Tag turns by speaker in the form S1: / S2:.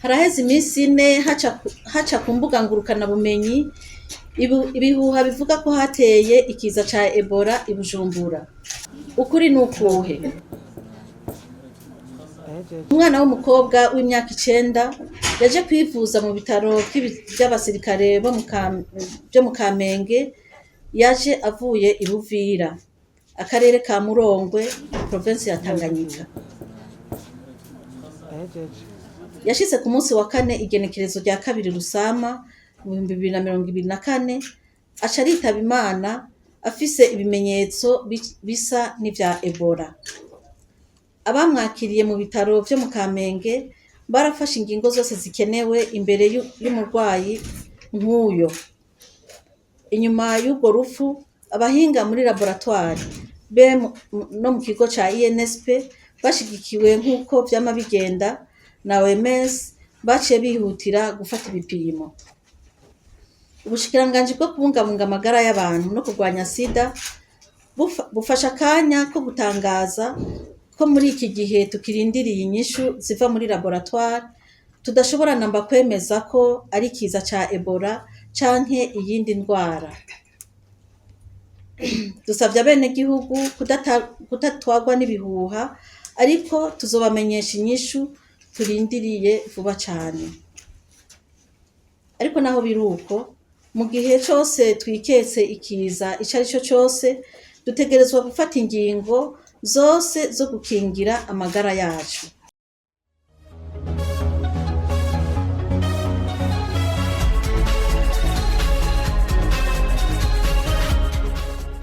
S1: Haraheze iminsi 4 haca ku mbuga ngurukanabumenyi ibihuha bivuga ko hateye ikiza ca Ebola i Bujumbura. Ukuri ni ukuhe? Umwana w'umukobwa w'imyaka 9 yaje kwivuza mu bitaro vy'abasirikare vyo mu Kamenge, yaje avuye i Buvira, akarere ka Murongwe, provinsi ya Tanganyika. Yashitse ku munsi wa kane, igenekerezo rya 2 Rusama mu 2024, aca aritaba Imana afise ibimenyetso bisa n'ivya Ebola. Abamwakiriye mu bitaro vyo mu Kamenge barafashe ingingo zose zikenewe imbere y'umurwayi nk'uyo. Inyuma y'urwo rupfu, abahinga muri laboratoire be no mu kigo ca INSP, bashigikiwe nk'uko vyama bigenda na OMS, baciye bihutira gufata ibipimo. Ubushikiranganji bwo kubungabunga amagara y'abantu no kurwanya sida bufashe akanya ko gutangaza ko muri iki gihe tukirindiriye inyishu ziva muri laboratoire, tudashobora namba kwemeza ko ari ikiza ca Ebola canke iyindi ndwara. Dusavye abenegihugu kudatwarwa n'ibihuha, ariko tuzobamenyesha inyishu turindiriye vuba cane. Ariko naho biri uko, mu gihe cose twiketse ikiza ico ari co cose, dutegerezwa gufata ingingo zose zo gukingira amagara yacu.